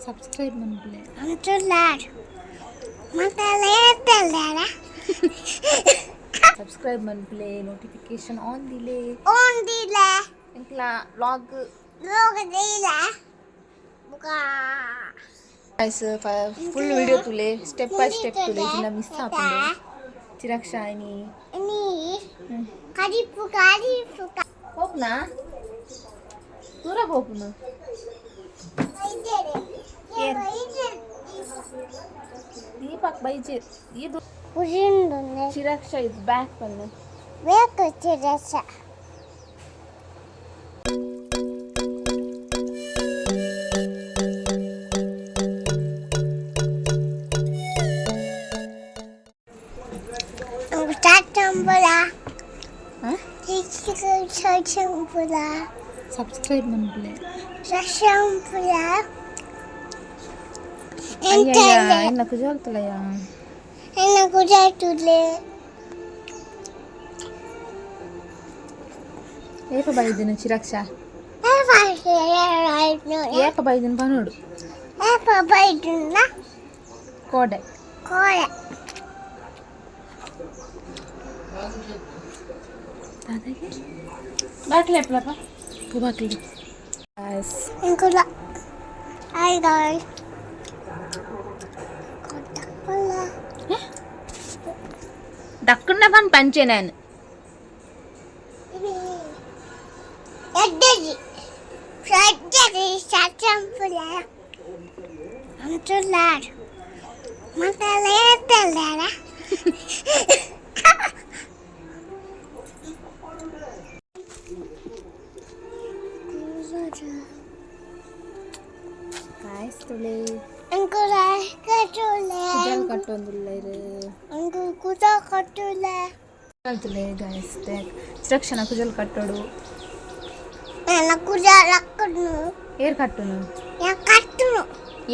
Subscribe ಮನ್ಪುಲೆ. Subscribe ಮನ್ಪುಲೆ, notification ಆನ್ ದಿಲೆ. ಎಂಕ್ಲ vlog full video ತುಲೆ, step ಬೈ step ತುಲೆ, ಜಿನ miss ಆಪುಂಡು. ಚಿರಕ್ಷಾಯಿನಿ ಹೋಗ್ನಾ ದೂರ ಹೋಗ್ನು. ದೀಪಕ್ ಬೈಜೆ ಇದು. ಚಿರಕ್ಷ is back ಬನ್ನು. ಬೇಕು ಚಿರಸ. ಸಬ್ಸ್ಕ್ರೈಬ್ ಮನ್ಪುಲೆ. ಎನ್ನ ಕುಜಾಲ್ತಲಯ್ಯ. ಏಪ ಬೈದಿನ ಚಿರಕ್ಷ? ಏಪ ಬೈದಿನ ಪನೋಡು. ಕೋಡೆ. ದಾದಾಗೆ ಬಾಟ್ಲಿ ಎಪ್ಲಪ್ಪ? ಪೂ ಬಾಕ್ಲಿ. Hi guys. ದಕ್ಕುಂಡ ಪನ್ ಪಂಚೆ ನಾನು. ಗಾಯ್ಸ್, ತುಲೆ, ಕುಜಲ್ ಕಟ್ಟೊಂದುಲ್ಲ ಇರು. ತುಲೆ ಗಾಯ್ಸ್, ಚಿರಕ್ಷಣ ಕುಜಲ್ ಕಟ್ಟೋಡು. ಏರ್ ಕಟ್ಟುನು?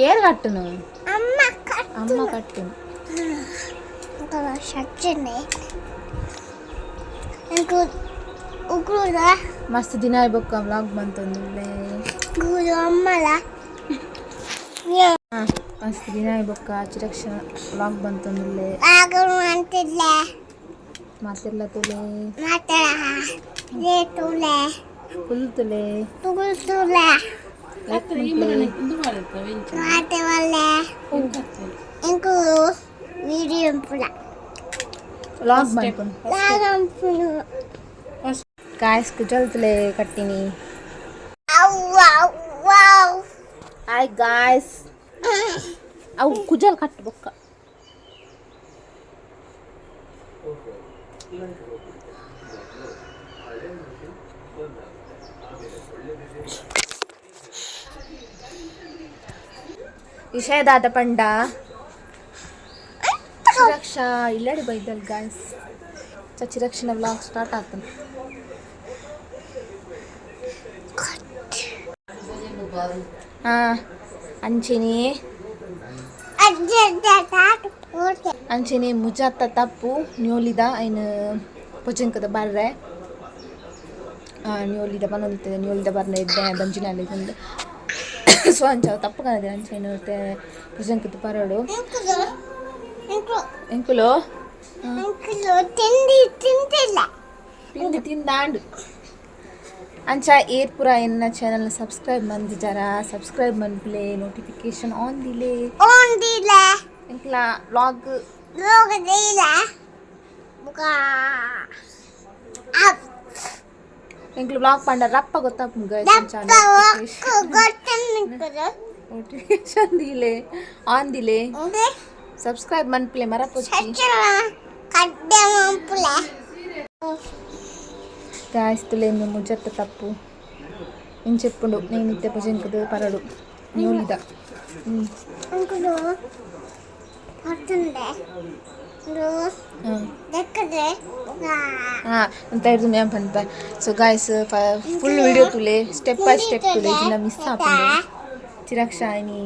ಏರ್ ಕಟ್ಟುನು? ಅಮ್ಮ ಕಟ್ಟುನು. ಮಸ್ತ್ ದಿನ ಬೊಕ್ಕ ವ್ಲಾಗ್ ಬಂತೊಂದುಲ್ಲೆ. ಮಸ್ತ್ ದಿನ ಬೊಕ್ಕ ಚಿರಕ್ಷಣ ವ್ಲಾಗ್ ಬಂತೊಂದುಲ್ಲೆ. ಮಾತೆಲ್ಲ ತುಲೆ. ಫುಲ್ ತುಲೆ. ಲೈಕ್. ವ್ಲಾಗ್ ಮನ್ಪುನು. ಗಾಯ್ಸ್, ಕುಜಲ್ ತುಲೆ ಕಟ್ಟಿನಿ. ಹಾಯ್ ಗಾಯ್ಸ್, ಅವು ಕುಜಲ್ ಕಟ್ ಬೊಕ್ಕ. ವಿಷಯದಾದ ಪಂಡ ಚಿರಕ್ಷ ಇಲ್ಲಡೆ ಬೈದಲ್ ಗಾಯ್ಸ್. ಚಿರಕ್ಷನ ವ್ಲಾಗ್ ಸ್ಟಾರ್ಟ್ ಆಗ್ತಾನೆ. ಹಾಂ, ಅಂಚೆನೆ ಅಂಚೆನೆ ಮುಜಾತ ತಪ್ಪು ನ್ಯೋಲಿದ ಐನ್ ಪೊಜಂಕದ ಬರ್ರೆ ನ್ಯೋಲಿದ ಪನೊಂದಿತ್ತೆ. ನ್ಯೋಲಿದ ಬರ್ರೆ ಇದ್ದೆ ಬಂಜಿನಲ್ಲಿ ಬಂದು. ಸೊ ಅಂಚ ತಪ್ಪು ಕಾಣದೆ ಅಂಚೆನೆ ಪೊಜಂಕದ ಪರಡು ಎಂಕುಲು. ತಿಂದು ತಿಂದಾಂಡು. ಅಂಚ ಏರ್ ಪುರ ಎನ್ನ ಚಾನಲ್ ಸಬ್ಸ್ಕ್ರೈಬ್ ಮಂದಿಜಾರ, ಸಬ್ಸ್ಕ್ರೈಬ್ ಮನ್ಪುಲೆ, ನೋಟಿಫಿಕೇಶನ್ ಆನ್ ದಿಲೆ. ಎಂಕ್ಲ ವ್ಲಾಗ್. ಎಂಕ್ಲು ವ್ಲಾಗ್ ಪಂಡ ರಪ್ಪ ಗೊತ್ತಾಪುಂಡು ಗೈಸ್. ಅಂಚ ನೋಟಿಫಿಕೇಶನ್ ದಿಲೆ, ಆನ್ ದಿಲೆ, ಸಬ್ಸ್ಕ್ರೈಬ್ ಮನ್ಪುಲೆ ಮರಪೊಚ್ಚಿ. ಗಾಯ್ಸ್, ತುಲೆ ಮುಜತ್ತ ತಪ್ಪು ಇಂಚೆಪ್ಪುಂಡು. నేను ಪೊಜೆಂಕದ ಪರಡು ನ್ಯೂಲಿದ. ಹಾಂ, ಅಂತ ಹಿಡ್ದು ಮ್ಯಾಮ್ ಪನ್ಪ. ಸೊ ಗಾಯ್ಸ್, ಫುಲ್ ವಿಡಿಯೋ ತುಲೆ, ಸ್ಟೆಪ್ ಬೈ ಸ್ಟೆಪ್ ತುಲೆ, ಜಿನ ಮಿಸ್ ಆಪುಂಡು. ಚಿರಕ್ಷಾಯಿನಿ.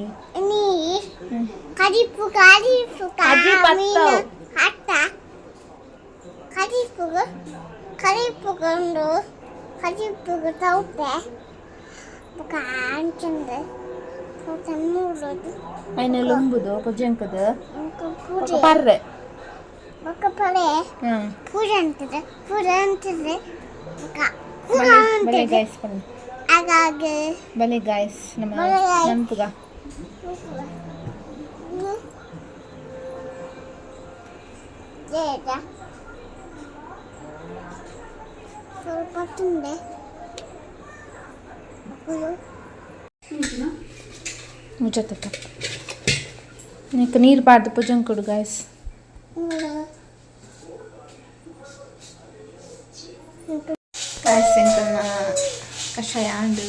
ಕಜಿಪ್ಪುಗು ತೌಪೆ ಬೊಕ ಅಂಚಂದು ಬೊಕ ಮೂರುದು. ಐನ ಲೊಂಬುದು ಪೊಜೆಂಕದ. ಬೊಕ ಬೊಕ ಪೂರೆ. ಪರ್ರೆ. ಬೊಕ ಪರೆ. ಹ್ಮ್. ಪೂರೆ ಅಂತದೆ, ಪೂರೆ ಅಂತದೆ, ಬೊಕ ಪೂರ ಬಲೆ ಬಲೆ. ಅಂತದೆ. ಗಾಯ್ಸ್ ಪನ್ನಿ. ಹಾಗಾಗಿ. ಬಲೆ ಗಾಯ್ಸ್ ನಮ್ಮ. ಬಲೆ guys. ನನ್ಪುಗ. ಬೇಡ, ಸ್ವಲ್ಪ ತಿಂದೆ. ಮುಚ್ಚತ್ತ నీకు ನೀರು ಪಾಡ್ದು ಪೊಜಂಕುಡು ಗಾಯ್ಸ್. ಗಾಯ್ಸ್, ಎಂಕಲ್ನ ಕಷಾಯ ಆಂಡ್.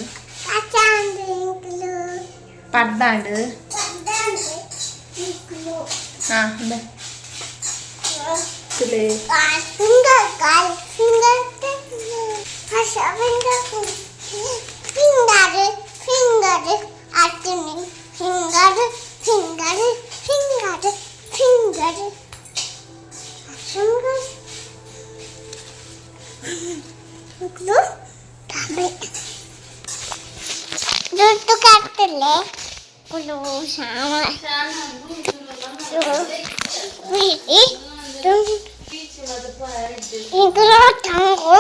ಪರ್ದಾಂಡ್. ಹಾಂ, ಇಂದ ತುಲೆ. Finger, finger, finger, finger, finger, ಆತೀನಿ. Finger, finger, finger, finger, finger. ದುಡ್ಡು ಕಟ್ಟಲೆ ಕುಲು ಸಾಮ ಇದು ತಂಗು.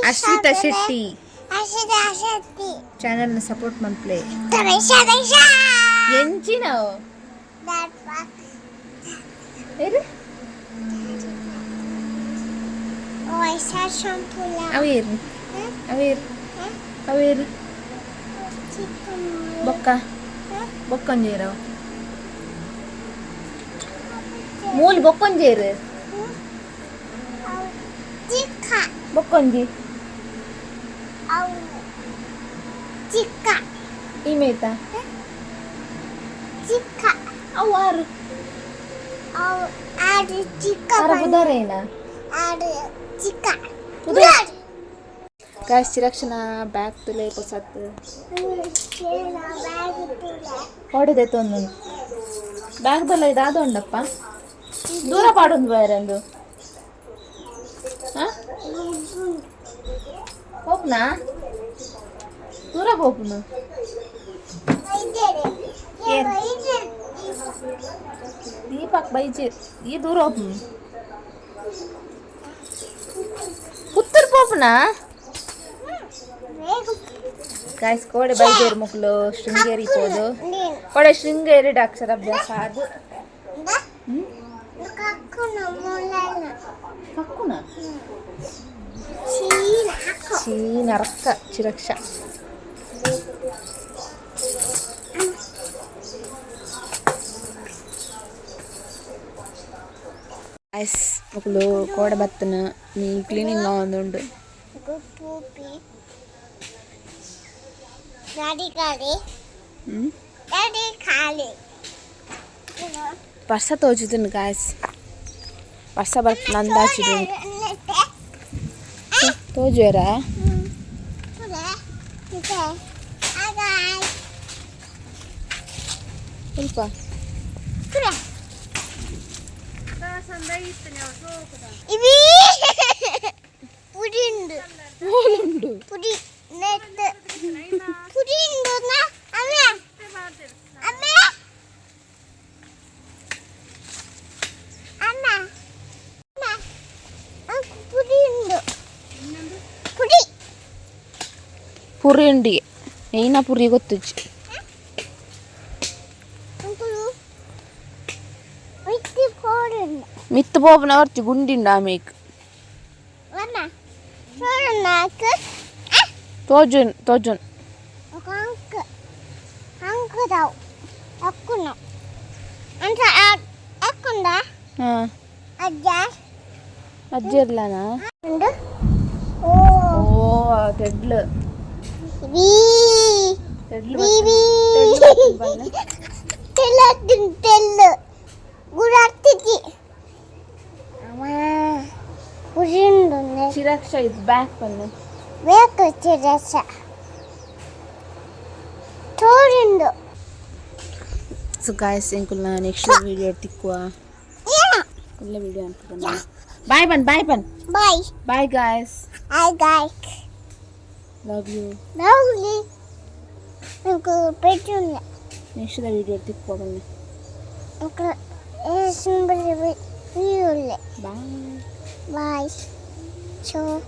ಅಶ್ವಿತಾ ಶೆಟ್ಟಿ. ಅಶ್ವಿತಾ ಶೆಟ್ಟಿ. ಚಾನೆಲ್ನ ಸಪೋರ್ಟ್ ಮನ್ಪ್ಲೆ. ತಮೇಶ ತಮೇಶ. ಎಂಚಿನ ಏರು? ಅವೇರು ಅವೇರು ಅವೇರು. ಬೊಕ್ಕ ಬೊಕ್ಕೊಂಜೇರು ಮೂಲು ಬೊಕ್ಕೊಂಜೇರು. ಬೊಕ್ಕೊಂಜಿ. ಚಿಕ್ಕ. ಈ ಮೇತ. ಚಿಕ್ಕ. ಅವು ಆರು. ಅವು ಆರು ಚಿಕ್ಕ. ಆರ ಬುಧಾರೇನಾ? ಆರು ಚಿಕ್ಕ. ಪುದರ್. ಗಾಯ್ಸ್, ಚಿರಕ್ಷಣ ಬ್ಯಾಗ್ ತುಲೆ ಪೊಸತ್ ಹೊಡೆದೆ ತೊಂದು ಬ್ಯಾಗ್ ದಲ್ಲ. ಇದಾದ ಉಂಡಪ್ಪ, ದೂರ ಪಾಡೊಂದು ಬೇರೆಂದು. ಹಾ, ಹೋಗ್ನಾ? ದೂರ ಹೋಗ್ನು. ಏನ್? ದೀಪಕ್ ಬೈಜೆ ಈ ದೂರ ಹೋಗ್ನು. ಪುತ್ತೂರು ಪೋಪುನಾ? ಗಾಯ್ಸ್, ಕೋಡೆ ಬೈಜೇರು ಮುಕ್ಲು ಶೃಂಗೇರಿ ಪೋದು. ಕೋಡೆ ಶೃಂಗೇರಿ ಅಕ್ಷರಾಭ್ಯಾಸ ಅದು. ಹ್ಮ್, ಕಕ್ಕುನ ಚೀ ನರಕ ಚಿರಕ್ಷ. ಗಾಯ್ಸ್, ಮುಕ್ಲು ಕೋಡೆ ಬತ್ತನ ನೀ ಕ್ಲೀನಿಂಗ್ ಆವೊಂದುಂಡು. ಗಾಡಿ ಗಾಡಿ. ಹ್ಮ್. ಗಾಡಿ ಖಾಲಿ. ವರ್ಷ ತೋಜುದುಂಡು ಗಾಯ್ಸ್, ವರ್ಷ ಬರ್ಪುನ ಅಂದಾಜಿಡು ತೋಜುವೆರಾ? ಸ್ವಲ್ಪ. ಇವಿ ಪುಡಿ ಉಂಡು. ಓಲುಂಡು? ಪುಡಿ ನೆಟ್ ಪುಡಿ ಉಂಡು. ಅಮ್ಮ, ಅಮ್ಮ, ಅಮ್ಮ, ಅಮ್ಮ, ಪುಡಿ ಉಂಡು, ಪುಡಿ. ಪುರಿ ಉಂಡಿಗೆ ಏನ ಪುರಿ ಗೊತ್ತುಜ್ಜಿ. ಅಂಕಲು ವಿತ್ತಿ ಫೋಡುಂಡು. ಮಿತ್ತು ಪೋಪುನ ವರ್ತಿ ಗುಂಡಿಂಡು ಆಮೇಕ್. ಅಮ್ಮ, ಫೋಡು ನಾಲ್ಕು. ತೋಜುನ್ ತೋಜುನ್. ಅಂಕ ಅಂಕದವು ಅಕ್ಕುನು ಅಂತ ಅಕ್ಕುಂಡ. ಹಾಂ. ಅಜ್ಜ. ಅಜ್ಜಿರ್ಲಾನಾ? ಉಂಡು ಓ. ಓ, ತೆಡ್ಲು. ವಿ. ತೆಡ್ಲು. ವಿ ವಿ. ತೆಡ್ಲು ಬಣ್ಣ. ತೆಲ್ಲು ತೆಲ್ಲು ಗುರಾತಿಜಿ ಅಮ್ಮ ಉರಿಂಡು. ಚಿರಕ್ಷ is back ಬಣ್ಣ. ಬೇಕು ಚಿರಸ ತೋರಿಂಡು. ಸೊ ಗಾಯ್ಸ್, ಎಂಕುಲ್ನ ನೆಕ್ಸ್ಟ್ ವೀಡಿಯೋ ತಿಕ್ಕುವ. ಏನ? ಒಳ್ಳೆ ವಿಡಿಯೋ ಅನ್ಕೊಂಡು. ಬಾಯ್ ಪನ್, ಬಾಯ್ ಪನ್. Bye. Bye guys. I like. Love you. Lovely. ಪೆಟ್ಟುಲ್ಲ. Next the video ತಿಕ್ಕುವ ಬನ್ನಿ. ಬಾಯ್. ಬಾಯ್. ಬಾಯ್. So.